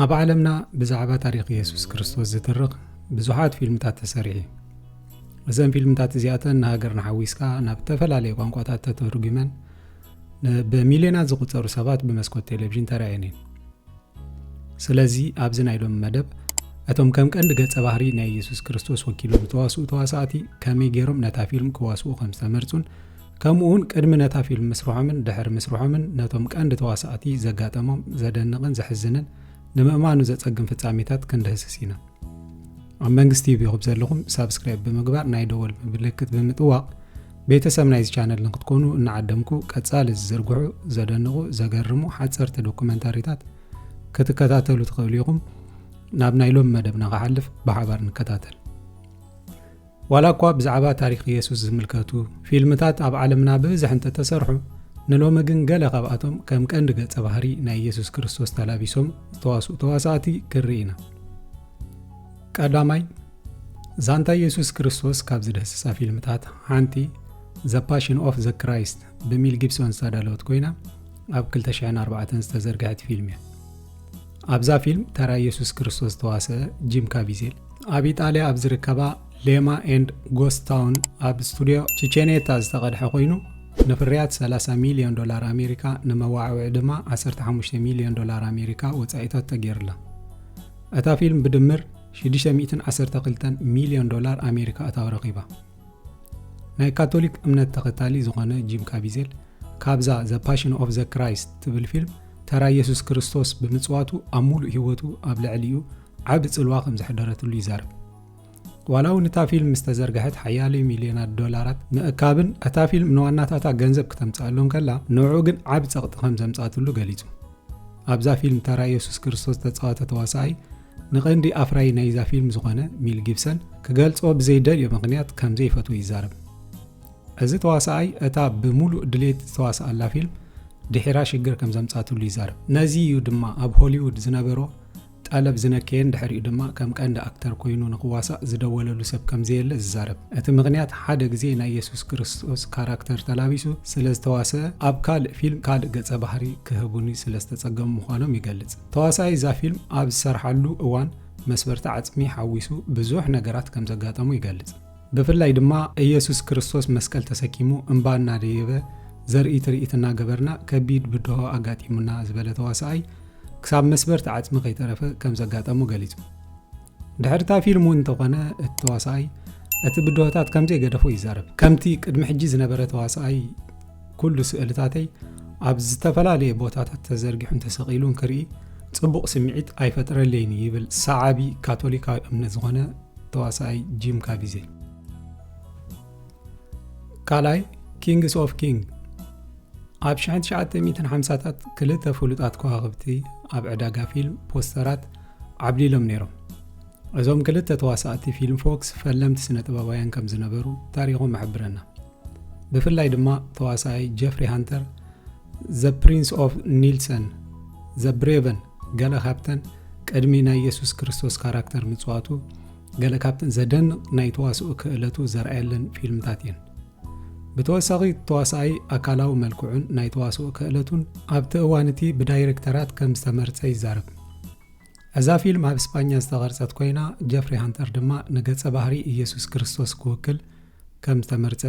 ኣብ ዓለምና ብዛዕባ ታሪኽ የሱስ ክርስቶስ ዝትርኽ ብዙሓት ፊልምታት ተሰሪሑ። እዘን ፊልምታት እዚኣተን ንሃገርና ሓዊስካ ናብ ዝተፈላለየ ቋንቋታት ተተርጒመን ን-፣ ብሚልዮናት ዝቑጸሩ ሰባት ብመስኮት ቴሌቪዥን ተራእየን እየን። ስለዚ ኣብዚ ናይ ሎሚ መደብ እቶም ከም ቀንዲ ገጸ ባህሪ ናይ የሱስ ክርስቶስ ወኪሎም ዝተዋስኡ ተዋሳእቲ ከመይ ገይሮም ነታ ፊልም ክዋስኡ ከም ዝተመርጹን ከምኡውን ቅድሚ ነታ ፊልም ምስርሖምን ድሕሪ ምስርሖምን ነቶም ቀንዲ ተዋሳእቲ ዘጋጠሞም ዘደንቕን ዘሕዝንን ንምእማኑ ዘጸግም ፍጻሜታት ክንድህስስ ኢና። ኣብ መንግስቲ ዩቲዩብ ዘለኹም ሳብስክራይብ ብምግባር ናይ ደወል ምልክት ብምጥዋቕ ቤተሰብ ናይዚ ቻነል ንክትኮኑ እናዓደምኩ ቀጻሊ ዝዝርግሑ ዘደንቑ ዘገርሙ ሓጸርቲ ዶኩመንታሪታት ክትከታተሉ ትኽእሉ ኢኹም። ናብ ናይ ሎሚ መደብና ክሓልፍ ብሓባር ንከታተል። ዋላ እኳ ብዛዕባ ታሪኽ የሱስ ዝምልከቱ ፊልምታት ኣብ ዓለምና ብብዝሒ እንተተሰርሑ፣ ንሎሚ ግን ገለ ካብኣቶም ከም ቀንዲ ገጸ ባህሪ ናይ የሱስ ክርስቶስ ተላቢሶም ዝተዋስኡ ተዋሳእቲ ክንርኢ ኢና። ቀዳማይ፣ ዛንታ የሱስ ክርስቶስ ካብ ዝድህስሳ ፊልምታት ሓንቲ The Passion of the Christ ብሚል ጊብሶን ዝተዳለወት ኮይና፣ ኣብ ክልተ ሽሕን ኣርባዕተን ዝተዘርግሐት ፊልም እያ። ኣብዛ ፊልም ተራ የሱስ ክርስቶስ ዝተዋስአ ጂም ካቪዜል ኣብ ኢጣልያ ኣብ ዝርከባ ሌማ ኤንድ ጎስት ታውን ኣብ ስቱድዮ ቺቼኔታ ዝተቐድሐ ኮይኑ፣ ንፍርያት ሰላሳ ሚልዮን ዶላር ኣሜሪካ፣ ንመዋዕውዒ ድማ ዓሰርተ ሓሙሽተ ሚልዮን ዶላር ኣሜሪካ ወጻኢታት ተገይሩላ። እታ ፊልም ብድምር ሽዱሽተ ሚእትን ዓሰርተ ክልተን ሚልዮን ዶላር ኣሜሪካ እታው ረኺባ። ናይ ካቶሊክ እምነት ተኸታሊ ዝኾነ ጂም ካቪዜል ካብዛ The Passion of the Christ ትብል ፊልም ተራ የሱስ ክርስቶስ ብምጽዋቱ ኣብ ሙሉእ ህይወቱ ኣብ ልዕሊኡ ዓቢ ጽልዋ ከም ዘሕደረትሉ ይዛረብ። ዋላ እውን እታ ፊልም ምስ ተዘርግሐት ሓያሎ ሚልዮናት ዶላራት ምእካብን እታ ፊልም ንዋናታታ ገንዘብ ክተምጽኣሎም ከላ ንዕኡ ግን ዓቢ ጸቕጢ ከም ዘምጻትሉ ገሊጹ። ኣብዛ ፊልም ተራ የሱስ ክርስቶስ ዝተጻወተ ተዋሳኣይ ንቐንዲ ኣፍራይ ናይዛ ፊልም ዝኾነ ሚል ጊብሰን ክገልጾ ብዘይደልዮ ምኽንያት ከም ዘይፈትዎ ይዛረብ። እዚ ተዋሳኣይ እታ ብምሉእ ድሌት ዝተዋስኣላ ፊልም ድሒራ ሽግር ከም ዘምጻትሉ ይዛረብ። ነዚ እዩ ድማ ኣብ ሆሊውድ ዝነበሮ ጠለብ ዝነከየን ድሕሪኡ ድማ ከም ቀንዲ ኣክተር ኮይኑ ንክዋሳእ ዝደወለሉ ሰብ ከም ዘየለ ዝዛረብ። እቲ ምኽንያት ሓደ ግዜ ናይ የሱስ ክርስቶስ ካራክተር ተላቢሱ ስለ ዝተዋስአ ኣብ ካልእ ፊልም ካልእ ገጸ ባህሪ ክህቡኒ ስለ ዝተጸገሙ ምዃኖም ይገልጽ። ተዋሳኣይ እዛ ፊልም ኣብ ዝሰርሓሉ እዋን መስበርቲ ዓጽሚ ሓዊሱ ብዙሕ ነገራት ከም ዘጋጠሙ ይገልጽ። ብፍላይ ድማ ኢየሱስ ክርስቶስ መስቀል ተሰኪሙ እምባ እናደየበ ዘርኢ ትርኢት እናገበርና ከቢድ ብድሆ ኣጋጢሙና ዝበለ ተዋሳኣይ ክሳብ መስበርቲ ዓጽሚ ከይተረፈ ከም ዘጋጠሞ ገሊጹ። ድሕሪ እታ ፊልም እውን እንተኾነ እቲ ተዋሳኣይ እቲ ብድሆታት ከም ዘይገደፎ ይዛረብ። ከምቲ ቅድሚ ሕጂ ዝነበረ ተዋሳኣይ ኩሉ ስእልታተይ ኣብ ዝተፈላለየ ቦታታት ተዘርጊሑ እንተሰቒሉ እንክርኢ ጽቡቕ ስምዒት ኣይፈጥረለይን ይብል ሰዓቢ ካቶሊካዊ እምነት ዝኾነ ተዋሳኣይ ጂም ካቪዜል። ካልኣይ፣ ኪንግስ ኦፍ ኪንግ። ኣብ ሽሕን ትሽዓተ ሚእትን ሓምሳታት ክልተ ፍሉጣት ከዋኽብቲ ኣብ ዕዳጋ ፊልም ፖስተራት ዓብሊሎም ነይሮም። እዞም ክልተ ተዋሳእቲ ፊልም ፎክስ ፈለምቲ ስነ ጥበባውያን ከም ዝነበሩ ታሪኾም ይሕብረና። ብፍላይ ድማ ተዋሳኣይ ጀፍሪ ሃንተር፣ ዘ ፕሪንስ ኦፍ ኒልሰን፣ ዘ ብሬቨን፣ ገለ ካብተን ቅድሚ ናይ የሱስ ክርስቶስ ካራክተር ምጽዋቱ ገለ ካብተን ዘደንቕ ናይ ተዋስኦ ክእለቱ ዘርኣየለን ፊልምታት እየን። ብተወሳኺ ተዋሳኣይ ኣካላዊ መልክዑን ናይ ተዋስኦ ክእለቱን ኣብቲ እዋን እቲ ብዳይሬክተራት ከም ዝተመርጸ ይዛረብ። እዛ ፊልም ኣብ ስጳኛ ዝተቐርጸት ኮይና ጀፍሪ ሃንተር ድማ ንገጸ ባህሪ ኢየሱስ ክርስቶስ ክውክል ከም ዝተመርጸ፣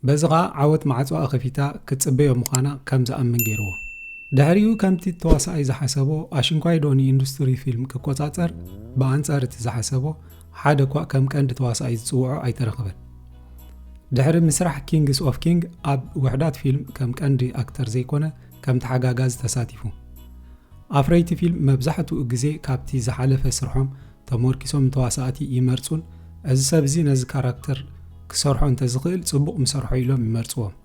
በዚ ኸኣ ዓወት ማዕጾኣ ከፊታ ክትጽበዮ ምዃና ከም ዝኣምን ገይርዎ። ድሕሪኡ ከምቲ ተዋሳኣይ ዝሓሰቦ ኣሽንኳይዶ ንኢንዱስትሪ ፊልም ክቆጻጸር ብኣንጻር እቲ ዝሓሰቦ ሓደ እኳ ከም ቀንዲ ተዋሳኣይ ዝጽውዖ ኣይተረኽበን። ድሕሪ ምስራሕ ኪንግስ ኦፍ ኪንግ ኣብ ውሕዳት ፊልም ከም ቀንዲ ኣክተር ዘይኮነ ከም ተሓጋጋዚ ተሳቲፉ። ኣፍረይቲ ፊልም መብዛሕትኡ ግዜ ካብቲ ዝሓለፈ ስርሖም ተሞርኪሶም ንተዋሳእቲ ይመርጹን እዚ ሰብ እዚ ነዚ ካራክተር ክሰርሖ እንተዝኽእል ጽቡቕ ምሰርሖ ኢሎም ይመርጽዎም።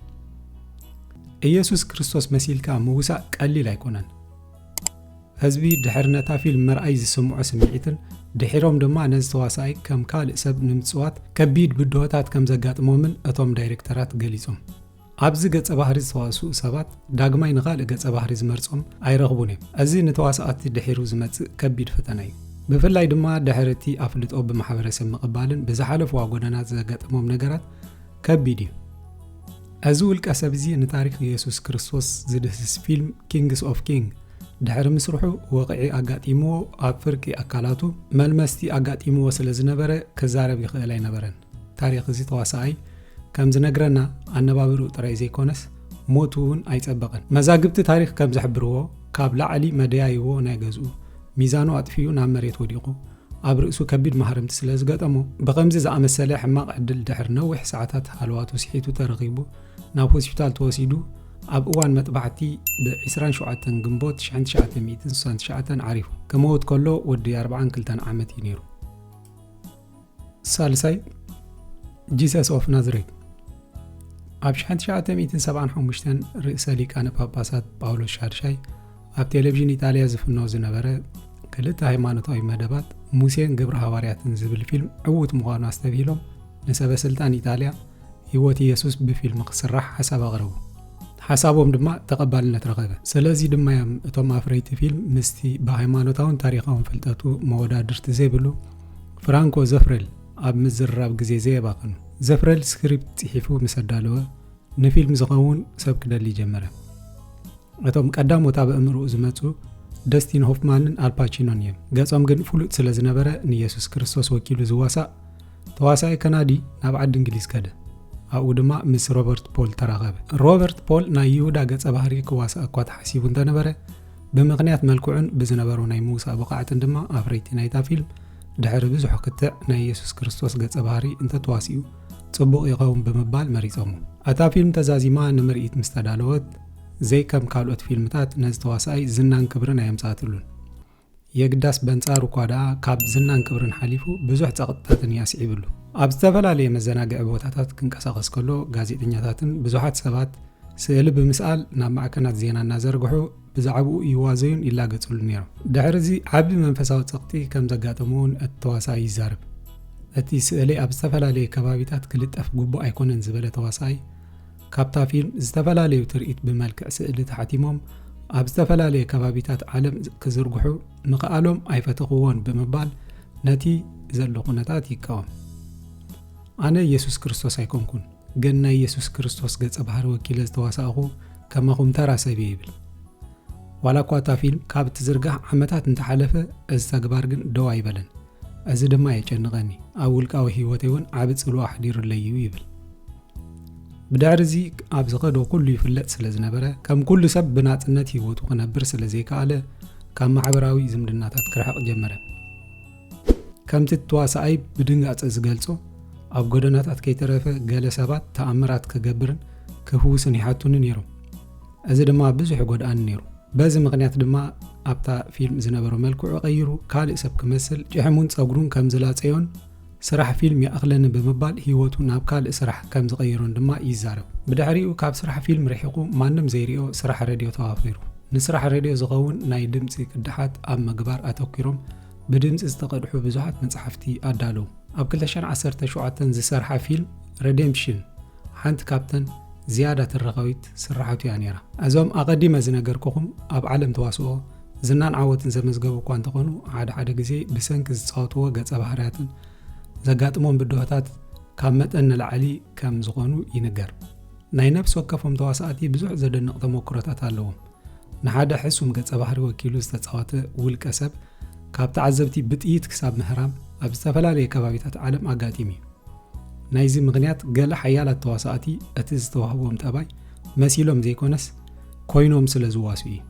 ኢየሱስ ክርስቶስ መሲልካ ምውሳእ ቀሊል ኣይኮነን። ህዝቢ ድሕሪ ነታ ፊልም ምርኣይ ዝስምዖ ስምዒትን ድሒሮም ድማ ነዚ ተዋሳኣይ ከም ካልእ ሰብ ንምጽዋት ከቢድ ብድሆታት ከም ዘጋጥሞምን እቶም ዳይሬክተራት ገሊጾም። ኣብዚ ገጸ ባህሪ ዝተዋስኡ ሰባት ዳግማይ ንኻልእ ገጸ ባህሪ ዝመርጾም ኣይረኽቡን እዮም። እዚ ንተዋሳእቲ ድሒሩ ዝመጽእ ከቢድ ፈተና እዩ። ብፍላይ ድማ ድሕሪ እቲ ኣፍልጦ ብማሕበረሰብ ምቕባልን ብዝሓለፍዋ ጎደናት ዘጋጠሞም ነገራት ከቢድ እዩ። እዚ ውልቀ ሰብ እዚ ንታሪኽ የሱስ ክርስቶስ ዝድህስስ ፊልም ኪንግስ ኦፍ ኪንግ ድሕሪ ምስርሑ ወቕዒ ኣጋጢምዎ ኣብ ፍርቂ ኣካላቱ መልመስቲ ኣጋጢምዎ ስለ ዝነበረ ክዛረብ ይኽእል ኣይነበረን። ታሪኽ እዚ ተዋሳኣይ ከም ዝነግረና ኣነባብርኡ ጥራይ ዘይኮነስ ሞቱ እውን ኣይጸበቐን። መዛግብቲ ታሪኽ ከም ዝሕብርዎ ካብ ላዕሊ መደያይቦ ናይ ገዝኡ ሚዛኑ ኣጥፊኡ ናብ መሬት ወዲቑ ኣብ ርእሱ ከቢድ ማህረምቲ ስለ ዝገጠሞ ብኸምዚ ዝኣመሰለ ሕማቕ ዕድል ድሕሪ ነዊሕ ሰዓታት ሃለዋቱ ስሒቱ ተረኺቡ ናብ ሆስፒታል ተወሲዱ ኣብ እዋን መጥባሕቲ ብ27 ግንቦት 1969 ዓሪፉ። ክመውት ከሎ ወዲ 42 ዓመት እዩ ነይሩ። ሳልሳይ፣ Jesus of Nazareth። ኣብ 1975 ርእሰ ሊቃነ ጳጳሳት ጳውሎስ ሻድሻይ ኣብ ቴሌቪዥን ኢጣልያ ዝፍኖ ዝነበረ ክልተ ሃይማኖታዊ መደባት ሙሴን ግብረ ሃዋርያትን ዝብል ፊልም ዕዉት ምዃኑ ኣስተብሂሎም ንሰበ ስልጣን ኢጣልያ ህይወት ኢየሱስ ብፊልም ክስራሕ ሓሳብ ኣቕረቡ። ሓሳቦም ድማ ተቐባልነት ረኸበ። ስለዚ ድማ እዮም እቶም ኣፍረይቲ ፊልም ምስቲ ብሃይማኖታውን ታሪኻውን ፍልጠቱ መወዳድርቲ ዘይብሉ ፍራንኮ ዘፍረል ኣብ ምዝርራብ ግዜ ዘየባኸኑ። ዘፍረል ስክሪፕት ጽሒፉ ምስ ኣዳለወ ንፊልም ዝኸውን ሰብ ክደሊ ጀመረ። እቶም ቀዳሞት ኣብ ኣእምርኡ ዝመጹ ደስቲን ሆፍማንን ኣልፓቺኖን እዮም። ገጾም ግን ፍሉጥ ስለ ዝነበረ ንየሱስ ክርስቶስ ወኪሉ ዝዋሳእ ተዋሳኢ ከናዲ ናብ ዓዲ እንግሊዝ ከደ። ኣብኡ ድማ ምስ ሮበርት ፖል ተራኸበ። ሮበርት ፖል ናይ ይሁዳ ገጸ ባህሪ ክዋሳእ እኳ ተሓሲቡ እንተነበረ ብምኽንያት መልክዑን ብዝነበሮ ናይ ምውሳእ ብቕዓትን ድማ ኣፍረይቲ ናይታ ፊልም ድሕሪ ብዙሕ ክትዕ ናይ የሱስ ክርስቶስ ገጸ ባህሪ እንተተዋሲኡ ጽቡቕ ይኸውን ብምባል መሪጾሞ። እታ ፊልም ተዛዚማ ንምርኢት ምስ ተዳለወት ዘይከም ካልኦት ፊልምታት ነዚ ተዋሳኣይ ዝናን ክብርን ኣየምጻእትሉን። የግዳስ በንጻሩ እኳ ደኣ ካብ ዝናን ክብርን ሓሊፉ ብዙሕ ጸቕጥታትን እዩ ኣስዒብሉ። ኣብ ዝተፈላለየ መዘናግዒ ቦታታት ክንቀሳቐስ ከሎ ጋዜጠኛታትን ብዙሓት ሰባት ስእሊ ብምስኣል ናብ ማዕከናት ዜና እናዘርግሑ ብዛዕባኡ ይዋዘዩን ይላገጽሉን ነይሮም። ድሕሪ እዚ ዓቢ መንፈሳዊ ጸቕጢ ከም ዘጋጠሞ እውን እቲ ተዋሳኣይ ይዛረብ። እቲ ስእሊ ኣብ ዝተፈላለየ ከባቢታት ክልጠፍ ግቡእ ኣይኮነን ዝበለ ተዋሳኣይ ካብታ ፊልም ዝተፈላለዩ ትርኢት ብመልክዕ ስእሊ ተሓቲሞም ኣብ ዝተፈላለየ ከባቢታት ዓለም ክዝርግሑ ምኽኣሎም ኣይፈተኽዎን ብምባል ነቲ ዘሎ ኩነታት ይቃወም። ኣነ ኢየሱስ ክርስቶስ ኣይኮንኩን፣ ግን ናይ ኢየሱስ ክርስቶስ ገጸ ባህሪ ወኪለ ዝተዋሳእኹ ከማኹም ተራ ሰብ እየ ይብል። ዋላ እኳ እታ ፊልም ካብ እትዝርጋሕ ዓመታት እንተሓለፈ እዚ ተግባር ግን ደው ኣይበለን። እዚ ድማ የጨንቐኒ፣ ኣብ ውልቃዊ ህይወተይ እውን ዓቢ ጽልዋ ኣሕዲሩለይ እዩ ይብል። ብድሕሪ እዚ ኣብ ዝኸዶ ኩሉ ይፍለጥ ስለ ዝነበረ ከም ኩሉ ሰብ ብናጽነት ህይወቱ ክነብር ስለ ዘይከኣለ ካብ ማሕበራዊ ዝምድናታት ክርሕቕ ጀመረ። ከምቲ ተዋሳኣይ ብድንጋጸ ዝገልጾ ኣብ ጎደናታት ከይተረፈ ገለ ሰባት ተኣምራት ክገብርን ክፍውስን ይሓቱኒ ነይሮም። እዚ ድማ ብዙሕ ይጎድኣኒ ነይሩ። በዚ ምኽንያት ድማ ኣብታ ፊልም ዝነበሮ መልክዑ ቀይሩ ካልእ ሰብ ክመስል ጭሕሙን ጸጉሩን ከም ዝላጸዮን ስራሕ ፊልም ይኣኽለኒ ብምባል ህይወቱ ናብ ካልእ ስራሕ ከም ዝቐየሮን ድማ ይዛረብ። ብድሕሪኡ ካብ ስራሕ ፊልም ርሒቑ ማንም ዘይሪኦ ስራሕ ሬድዮ ተዋፊሩ። ንስራሕ ሬድዮ ዝኸውን ናይ ድምጺ ቅዳሓት ኣብ ምግባር ኣተኲሮም ብድምጺ ዝተቐድሑ ብዙሓት መጻሕፍቲ ኣዳለዉ። ኣብ 2017 ዝሰርሓ ፊልም ሬዴምፕሽን ሓንቲ ካብተን ዝያዳ ትረኻዊት ስራሓቱ እያ ነይራ። እዞም ኣቐዲመ ዝነገርኩኹም ኣብ ዓለም ተዋስኦ ዝናን ዓወትን ዘመዝገቡ እኳ እንተኾኑ ሓደ ሓደ ግዜ ብሰንኪ ዝጻወትዎ ገጸ ባህርያትን ዘጋጥሞም ብድሆታት ካብ መጠን ንላዕሊ ከም ዝኾኑ ይንገር። ናይ ነፍሲ ወከፎም ተዋሳእቲ ብዙሕ ዘደንቕ ተመክሮታት ኣለዎም። ንሓደ ሕሱም ገጸ ባህሪ ወኪሉ ዝተጻወተ ውልቀ ሰብ ካብ ተዓዘብቲ ብጥይት ክሳብ ምህራም ኣብ ዝተፈላለየ ከባቢታት ዓለም ኣጋጢሙ እዩ። ናይዚ ምኽንያት ገለ ሓያላት ተዋሳእቲ እቲ ዝተዋህቦም ጠባይ መሲሎም ዘይኮነስ ኮይኖም ስለ ዝዋስኡ እዩ።